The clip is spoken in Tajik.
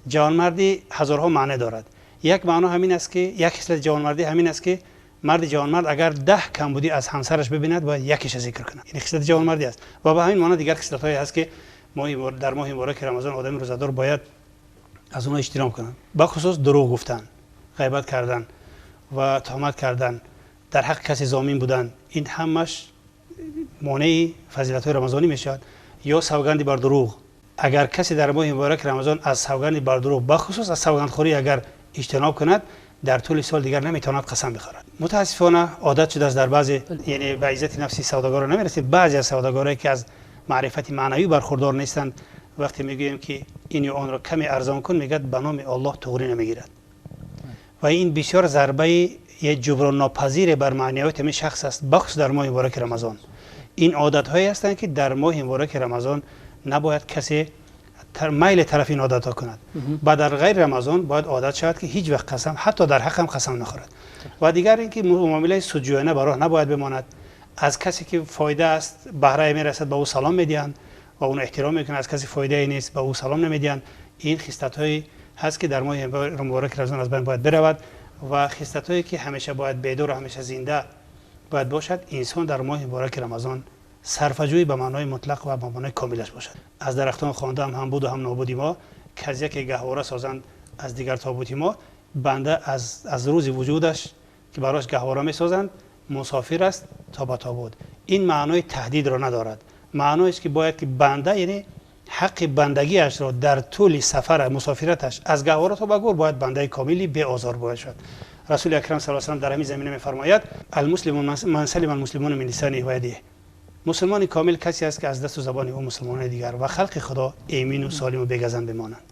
Ҷавонмардӣ ҳазорҳо маъно дорад. Як маъно ҳамин аст, ки як хислати ҷавонмардӣ ҳамин аст, ки марди ҷавонмард агар 10 камбудӣ аз ҳамсараш бибинад, бояд якеша зикр кунад. Ин хислати ҷавонмардӣ аст. Ва ба ҳамин маъно дигар хислатҳое ҳаст, ки дар моҳи мубораки Рамазон одами рӯзадор бояд аз онҳо иҷтиноб кунад. Бахусус дурӯғ гуфтан, ғайбат кардан ва туҳмат кардан, дар ҳаққи касе зомин будан, ин ҳамаш монеи фазилатҳои рамазонӣ мешавад. Ё савганди бар дурӯғ. Агар касе дар моҳи мубораки Рамазон аз савганди бар дурӯғ, бахусус аз савгандхӯрӣ агар иҷтиноб кунад, дар тӯли сол дигар наметавонад қасам бихӯрад. Мутаассифона одат шудааст дар баъзе, яъне ба иззати нафси савдогарон намерасид, баъзе аз савдогарое ки аз маърифати маънавӣ бархурдор нестанд, вақте мегӯем ки ин ё онро каме арзон кун, мегӯяд ба номи Аллоҳ туғрӣ намегирад. Ва ин бисёр зарбаи як ҷуброннопазире бар маънавияти ҳамин шахс аст, бахусус дар моҳи мубораки Рамазон. Ин одатҳое ҳастанд, ки дар моҳи мубораки Рамазон набояд касе майли тарафи ин одатҳо кунад. Ва дар ғайри Рамазон бояд одат шавад, ки ҳеҷ вақт қасам, ҳатто дар ҳаққам қасам нахӯрад. Ва дигар ин ки муомилаи судҷӯёна ба роҳ набояд бимонад. Аз касе ки фоида аст, баҳрае мерасад, ба ӯ салом медиҳанд ва ӯро эҳтиром мекунанд, аз касе фоидае нест, ба ӯ салом намедиҳанд. Ин хислатҳое ҳаст, ки дар моҳи мубораки Рамазон аз байн бояд биравад ва хислатҳое ки ҳамеша бояд бедор ва ҳамеша зинда бояд бошад. Инсон дар моҳи мубораки Рамазон сарфаҷӯӣ ба маънои мутлақ ва ба маънои комилаш бошад. Аз дарахтон хондаам ҳам буду ҳам нобуди мо, ки аз яке гаҳвора созанд, аз дигар тобути мо. Банда аз рӯзи вуҷудаш, ки барош гаҳвора месозанд, мусофир аст то ба тобут. Ин маънои таҳдидро надорад. Маъноест, ки бояд ки банда, яъне ҳаққи бандагиашро дар тӯли сафара мусофираташ аз гаҳвора то ба гур бояд бандаи комили беозор бояд шуд. Расули акрам саллаллоҳу алайҳи васаллам дар ҳамин замина мефармояд: المسلم من سلم المسلمون من لسانه و یده. мусулмони комил касе аст, ки аз дасту забони ӯ мусулмонони дигар ва халқи Худо эмину солиму бегазанд бимонанд.